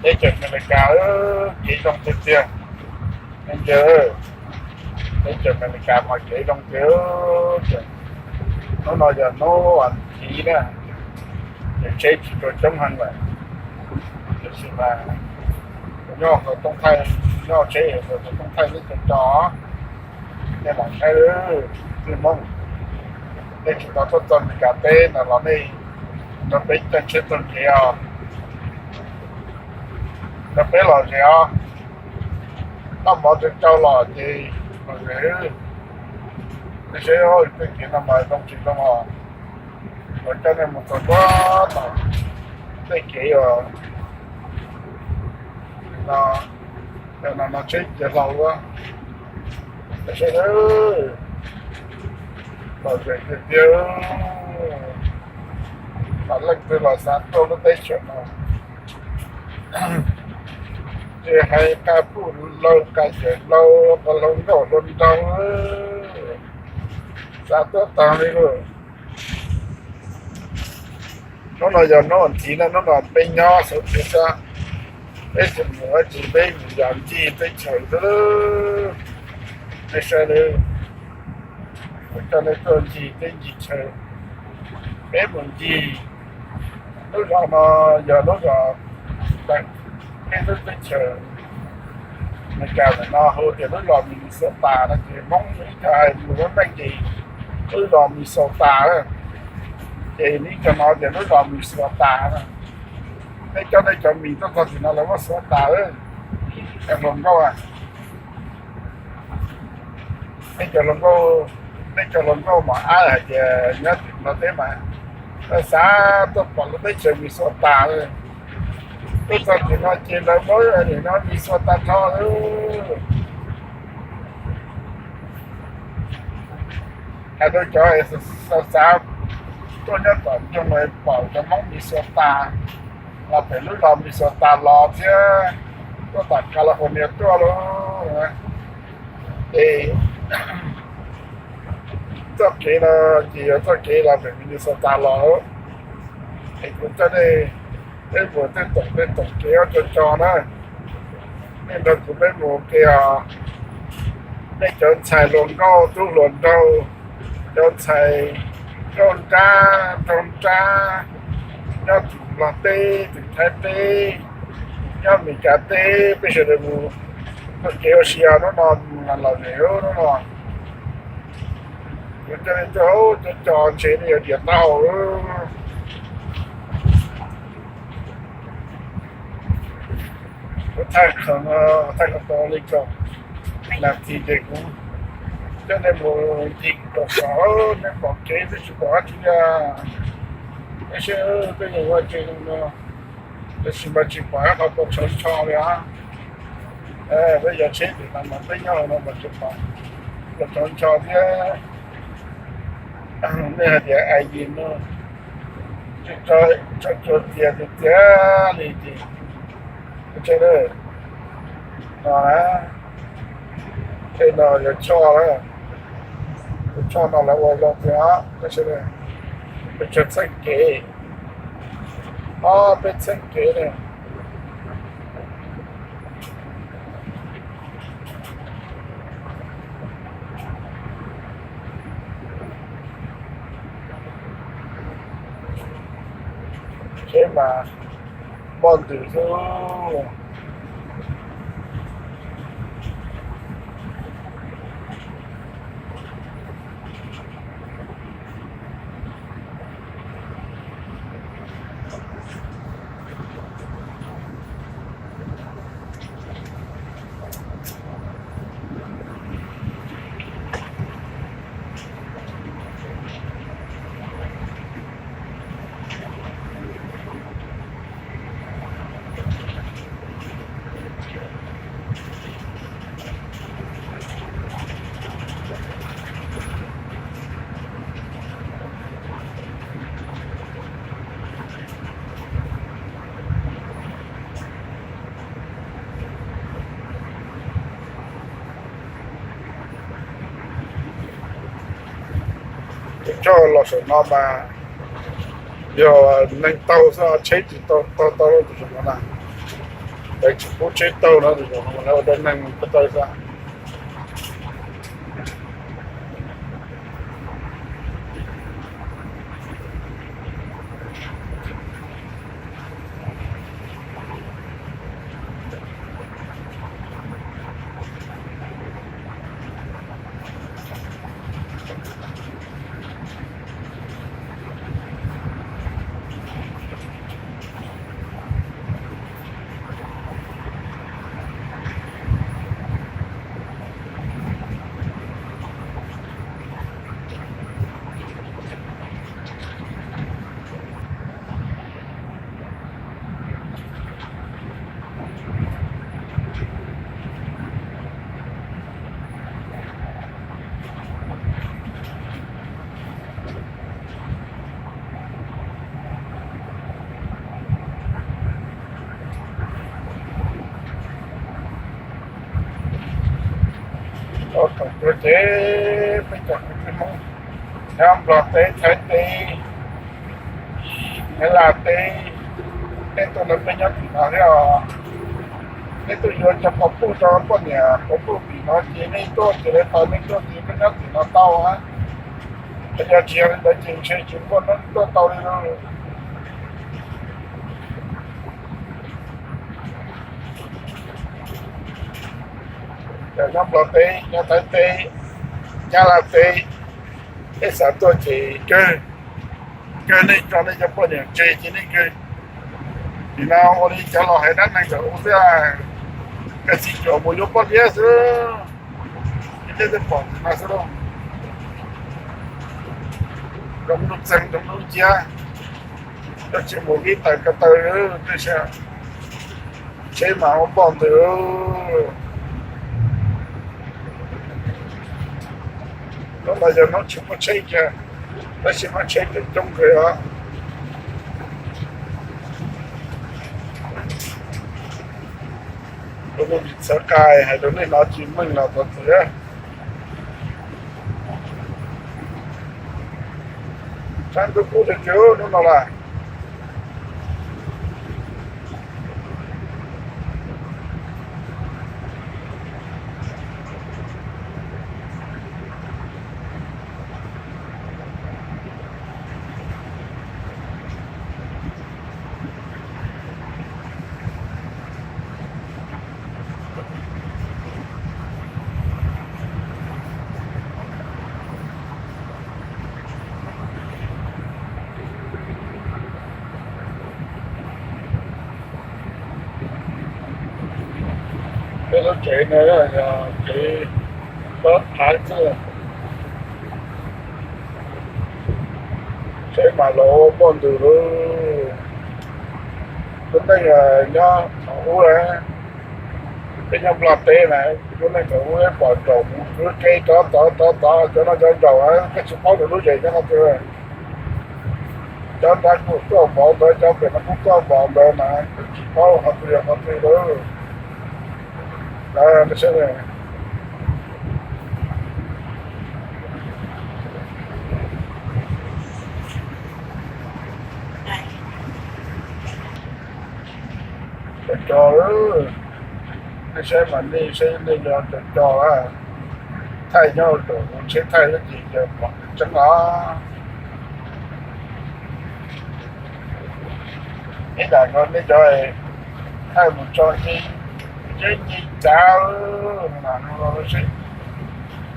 Teb chaws Amelikas kev zoo tiag tiag, me ntxhais. Teb chaws Amelikas mas kev zoo tiag. Hnub no yog hnub vas thiv na, ces tsheb tsis tshua coob heev lawm, tiam sis mas nyob hauv toob thaij, nyob tsheb hauv toob thaij teb chaws tso, nej los saib, tij Hmoob, nej tsis tau tuaj txog Amelikas teb no los nej nrog peb caij tsheb taug kev os, nrog peb lom zem os. Noj mov rau tsau los ces lom zem. Nej saib, tej kev no mas zoo tsis zoo os. Kuv coj nej mus txog puag tom tej kev uas no, no tsheb cia hlau luaj. Lom zem tiag tiag. Leej twg los xav tuaj lub teb chaws no, tsis hais qas puj laug, qas yawm laug, qas hluas nkauj hluas nraug, xav tuaj tag li lauj. Hnub no yog hnub vas thiv na, hnub no peb nyob xwb peb tsis mus dab tsi, peb mus yos ncig teb chaws xwb. Nej saib, kuv coj nej tuaj ncig teb ncig chaw, peb mus ncig lub zos no, yog lub zos peb lub teb chaws Amelikas ntawm no hu tias lub zos Minnesota no ces Hmoob ib co hais lus meej ces lub zos Minnesota, ces ib co no tias lub zos Minnesota no. Nej coj nej cov mis tuaj txog tim no lawv muab xuav tas lawm, cov hluas nkauj. Nej cov hluas nkauj, nej cov hluas nkauj mas ab hais tias nyob tim Nplog teb mas xav tuaj pom lub teb chaws Minnesota. Tuaj txog tim no ces lawv muab nim no Minnesota tag nrho lawm. Hais rau cov xav xav tuaj nyob tom nroog pom cov Hmoob Minnesota los pem lub zos Minnesota los thiab, tuaj tom California tuaj lauj. Es txoj kev no ces yog txoj kev los pem Minnesota los. Es kuv coj nej, nej mus tej tom tej tom kev ob co co na, nej nrog kuv peb mus ua ke os. Nej cov ntxhais hluas nkauj tub hluas nraug, cov ntxhais nkauj nrab nraug nrab, nyob tim Nplog teb, tim Thaib teb, nyob Amelikas teb, peb sawv daws mus txoj kev ua si os. Hnub no mus los lawm hnub no. Kuv coj nej tuaj cov co ntshe nej yuav dias tau. Kuv thaij qhov, thaij qhov tau li kaum nas this ces kuv coj nej mus ncig kaum saum, nej pom kev twb tsis pom dab tsi li. Tab sis peb mus ua ke no, tab sis mas tsis pom ib qho pos tshauv ncho li os. Peb yog tsheb tim no mas peb nyob no mas tsis pom pos tshauv ncho thiab. Nej hais tias ai yis no, tso tsuag tias tiag tiag li ces, no, tej no yog choj, tus choj no lawv ua zoo tiag, tab sis peb txheeb kev, ob peb txheeb kev ne. Tsheb mas npoj ntws xwb. Tus choj los saum no mas yog neeg taug xwb, tsheb tsis taug tau tus saum no na. Lawv tsis pub tsheb taug no, lawv ua dab neeg ko taw xwb. Thaum tuaj ces peb cov kwv tij Hmoob nyob Nplog teb, Thaib teb, Nyab Laj teb, nej tuaj no peb nyob tim no thiab os. Nej tuaj yuav cov quas puj rau poj niam quas puj tim no ces nej tuaj ces lawv tos nej tuaj ces peb nyob tim no tau. Yog tsis yog li ntawd ces ntshe tsis muaj neeg tuaj tau li lauj. Cov nyob Nplog teb, nyob Thaib teb, Nyab Laj teb, nej xav tuaj ces kawg, kawg nej tso nej cov poj niam tseg ces nej kawg. Nim no ua li cov los hais dab neeg ntawm ub xwb, kawg txiv cuam mus yuav poj liab xwb. Peb twb pom ntawm no xwb lauj. Roos lub txeeg roos lub nciab, koj tsis mus vib taws ko taw, tsheb mas ua npoj ntws. Hnub no yog hnub tsis muaj tsheb kiag, tab sis muaj tsheb coob coob kawg os. Kuv tsis txhawv qai hais rau nej no tsis meej los txog txiv. Sab ntuj kub tiag tiag hnub no lawm. Peb lub tsev no yog tsev pab thaiv xwb, tsev mas los ua npoj ntws lauj. Lub neej nyob thaum ub, peb nyob Nplog teb na, lub neej thaum ub pom nraum mus khwv kev rov tod rov tod, cov no cov nraum koj tsis paub lub zes nyob qhov twg. Cov nrad kuj tuaj npaum ntawd, cov pem no kuj tuaj npaum ntawd mas koj tsis paub qhov twg yog qhov twg lauj. Cov co, nej saib mas nej saib nej cov co, thaij nyob rau tsheb thaij ces pom tseeb os. Ib yam nkaus nej cov thaij mus tso nce, nce cav,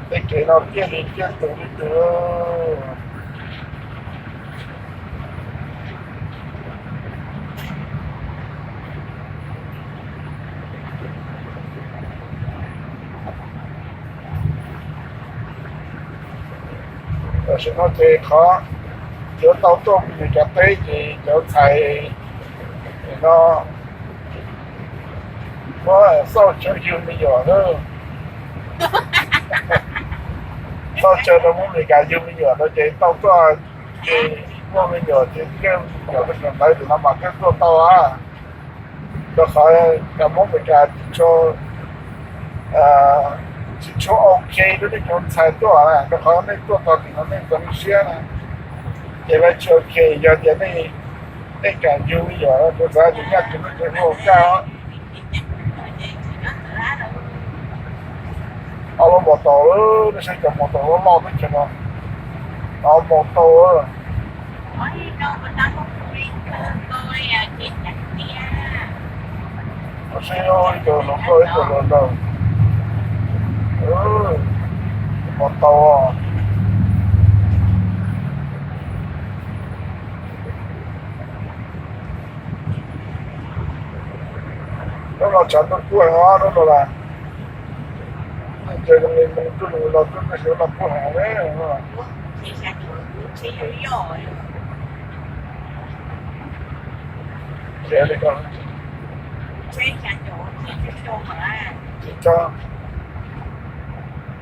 tej kev no kiag li kiag tus li tus. Tam sim no ces qhov yuav tau tuaj mus cov teb ces cov ntxhais no muab xauj tsawv yug me nyuam na. Xauj tsawv rau muab Amelikas yug me nyuam rau ces tau tuaj, ces muaj me nyuam ces koj me nyuam rau ntawd tus no mas koj tuaj tau a. Rau qhov cov Hmoob Amelikas tsis tshua, tsis tshua ok rau nej cov ntxhais tuaj na, rau qhov nej tuaj txog tim no nej ntxeev siab na, ces lawv tsis ok. Yog tias nej, nej kam yug me nyuam, kuv xav tias nyaj tus nej tseem ua kaj. Ob lub maus taus, nej saib cov maus taus loj loj teb chaws no, ob maus taus. Saib ib tug hluas nkauj ib tug hluas nraug, maus taus. Hnub no tshav ntuj kub heev os hnub no lawm. Ces zoo li mus ntuj los ntuj, tab sis hnub no kub heev li. Tsis tso,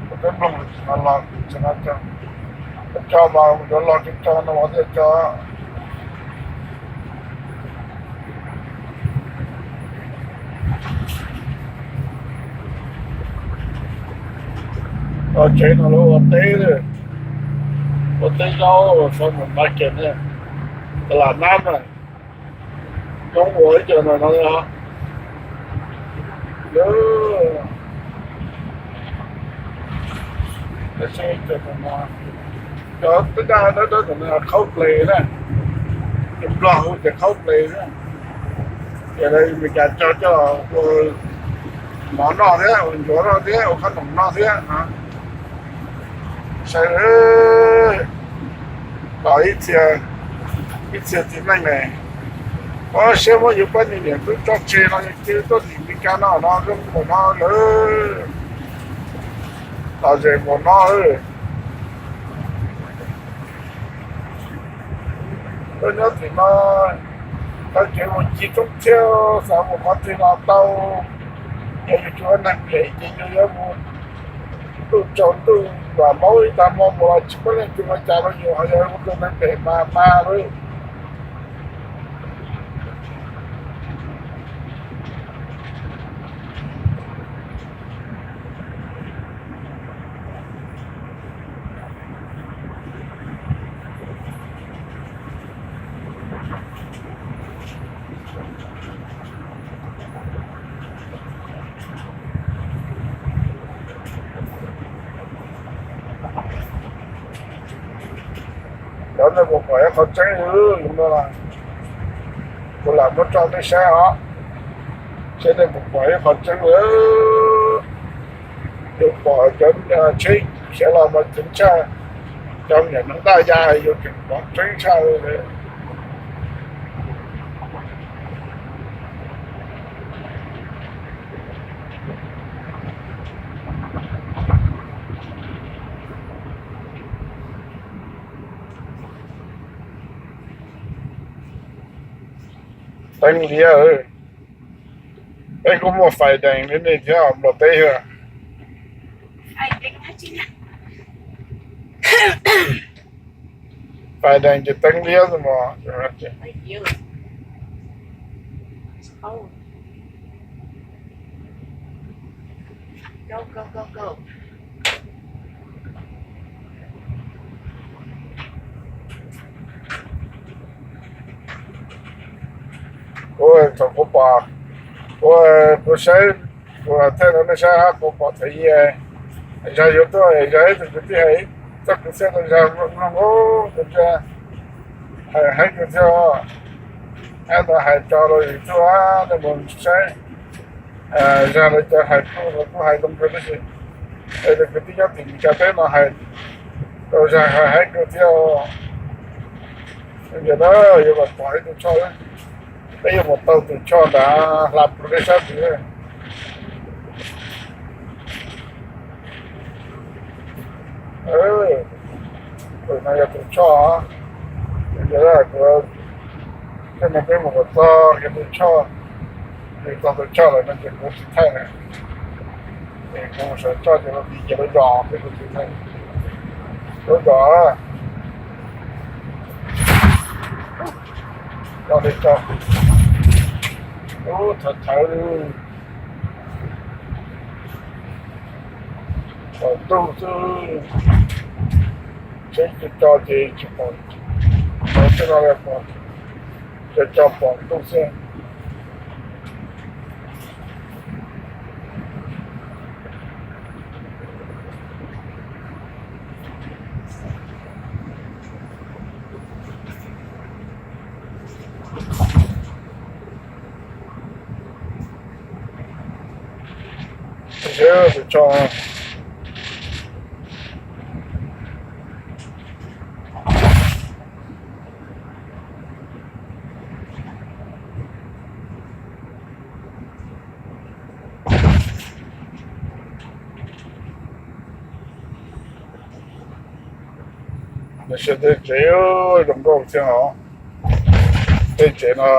tus tub mloog no los tsis tso, tso mas mus cov los tsis tso no los thiaj tso. Tsev no lawv ua teb, ua teb zaub, sau mus market, tas las nab na, coob ua ib co no no. Cov twb daj dawb dawb ntawm no Coldplay na, Nplog hu tias Coldplay na. Ces lawv Meskas cog coj ua mov noj thiab, ua ncuav noj thiab, ua qhob noom noj thiab. Saib, los ib txhia, ib txhia txiv neej ne, ua siab muab yus pab niag niam tub tso tseg no yus cia tuaj tim Meskas no no zoo npaum no lawm, los ze npaum no. Tuaj nyob tim no, tau kev mus ci roob thiab xav mus qhov twg los tau. Yog yus tsis ua neeg phem ces yus yuav mus ntuj tsaus ntuj vam maub ib tag hmo mus los tsis muaj leej twg ua cas rau yus, ho yog ua tus neeg phem mas mas lawm. Cov nej puas pom ib qhov tseeb no, kuv lam muab tso nej saib os, seb nej puas pom ib qhov tseeb. Yus pom cov tsheb khiav los mas ceev tshaj, cov me nyuam neev daj ya yus tseem pom tseeb tshaj li. Teeb liab, peb kuj muaj fais dees li nej thiab nplog teb xwb. Fais dees ces teeb liab xwb mog. Ua thaum kuv pom, ua kuv saib, kuv thiaj rau nej saib, kuv pom thaum ub zag yuav tuaj zag ib tug kwv tij hais, txoj kwv tij rau zag mloog ua tus ntsia, hais heev kawg thiab. Ab, ntawd hais tso rau yus tuaj, nej mus saib. Zag lawv cov hais kuj hais zoo kawg tab sis, es tus kwv tij nyob tim Meskas teb no hais rau zag hais heev kawg thiab. Ntawm no yuav los pom ib tus choj, peb yuav mus taug tus choj nrad hla pem nej sab tid. Tus no yog tus choj, yog kuv, tej no peb mus kom txog yog tus choj, yog txog tus choj lawm no ces kuv tsis thaij na. Es kuv mus sawv choj ces lawv tiv ces lawv zos peb kuv tsis thaij. Lawv zos, coj li coj, ub, thawv thawv li. Pom ntuj xwb, tsheb tsis tso ces tsis pom, pom tej no, tsis tso pom ntuj xwb. Tus tshoj Nws siab tej tsev zoo nkauj thiab os. Tej tsev no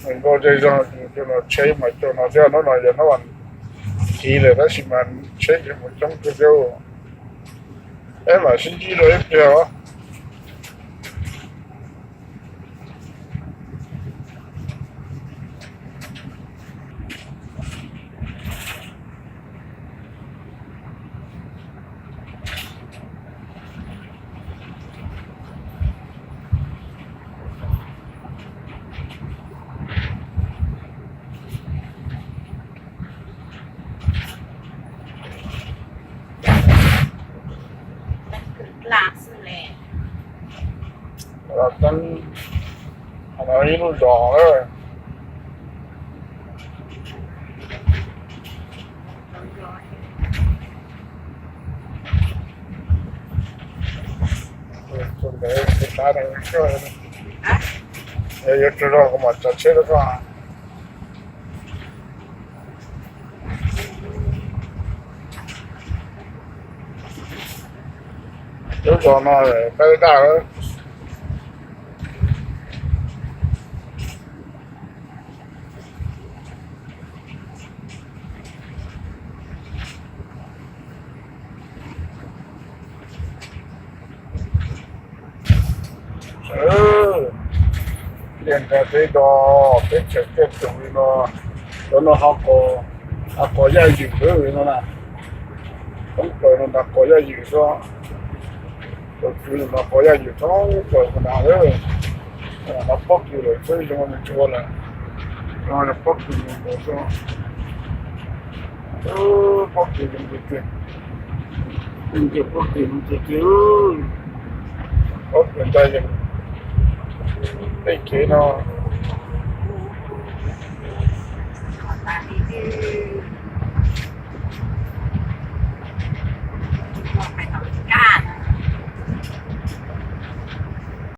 zoo nkauj zej zog, coj los tsheb mas coj no thiab. Hnub no yog hnub vas thiv lawm tab sis mas tsheb ces mus coob kawg thiab. Peb mam sib ntsib dua ib pliag os. Los teeb, no ib lub zos lawm. Tus ntawd tus sab ntawd, yuav tsaug zog kuv mam tsav tsheb rau koj. Lub zos no peb daj. Liaj nrag teb do, teb chaws tiaj tus li no, cov no ho qos yaj ywm li no na. Thoob plaws no nrog qos yaj ywm xwb. Tus tswv no qos yaj ywm thoob plaws no na. No pob kws lawm xwb, zoo li tsis ua lawm. No pob kws mus ntawd xwb. Pob kws zoo tiag tiag. Pob kws zoo tiag tiag. Pob kws ntsa yees tej kev no.